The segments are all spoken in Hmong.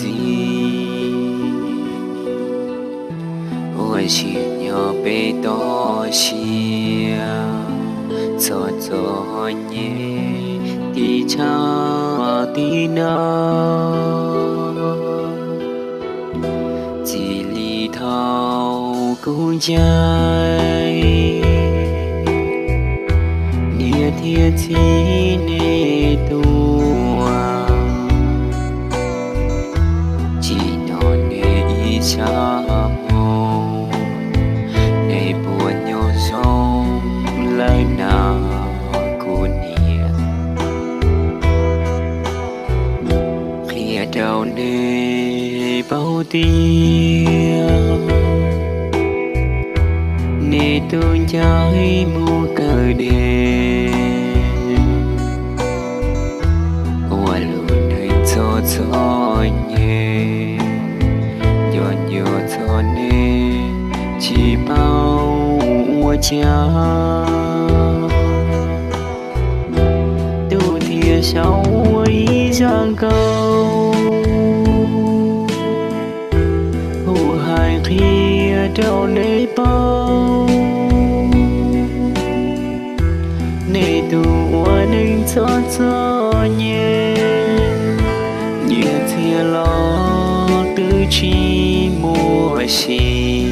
txiv, ua tsis nyob peb toj siab, txhob txom nyem tim tshav tim nag. Txij li thaum kuv ncaim niam thiab txiv nej tuaj, tsis hnov nej ib zaj moo, nej puas nyob zoo lawm na kuv niam. Qhia rau nej paub tias nej tus ncaim mus kawm dej, ua lub neej txom txom nyem, nco nco txog nej tsis paub ua cas. Tus thiaj sau ua ib zaj nkauj, hu hais qhia rau nej paub, nej tus ua neej txom txom nyem, nyias txiag los twb tsis muaj sia,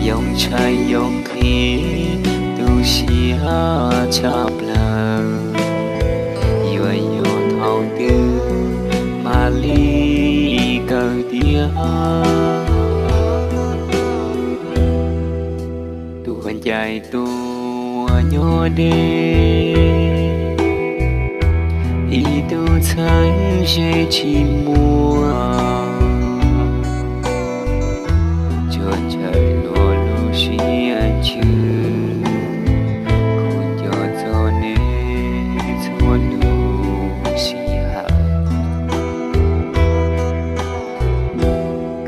yoo tshais yoo nqhis tu siab tshaj plaws, yuav yog thaum twg mam li kawm tiav. Tuaj ncaim tuaj nyob deb, ib tug txheeb ze tsis muaj, tsuas ntshaw luag lub siab ntsws, kuv nco txog nej txhua lub sij hawm.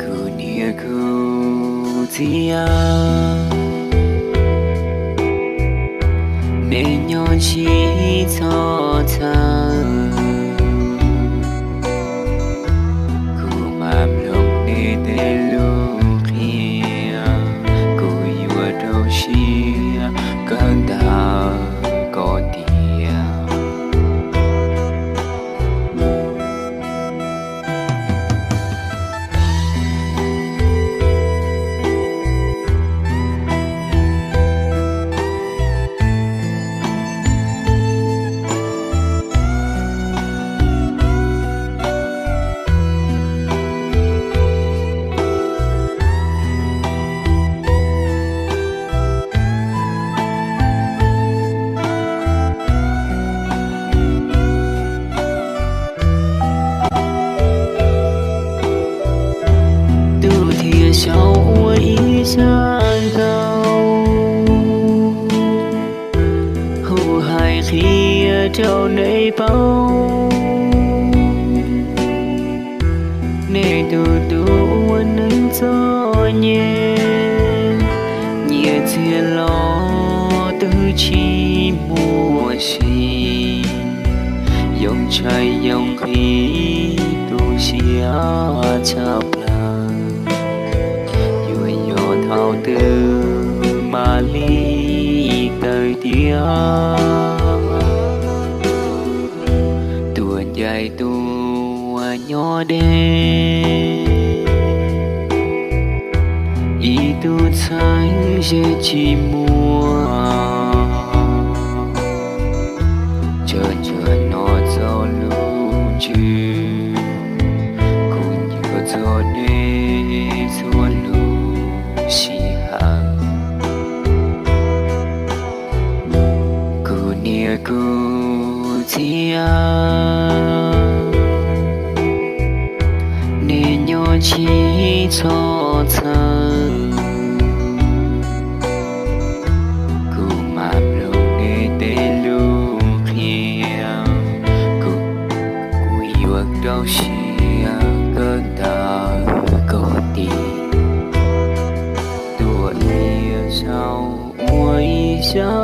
Kuv niam kuv txiv, nej nyob tsis txhob txhawj, kuv mam mloog nej tej lus qhia, kuv yuav rau siab kawm ntawv kom tiav. Tus thiaj sau ua ib zaj nkauj, hu hais qhia rau nej paub, nej tus tub ua neej txom nyem, nyias txiag los twb tsis muaj sia, yoo tshais yoo nqhis tu siab tshaj plaws, yuav yog thaum twg mam li kawm tiav. Tuaj ncaim tuaj nyob deb, ib tug txheeb ze tsis muaj, tsuas ntshaw luag lub ntsws, kuv nco txog nej txhua lub sij hawm. Kuv niam kuv txiv, nej nyob tsis txhob txhawj, kuv mam mloog nej tej lus qhia, kuv, kuv yuav rau siab kawm ntawv kom tiav. Tuaj niam sau ua ib zaj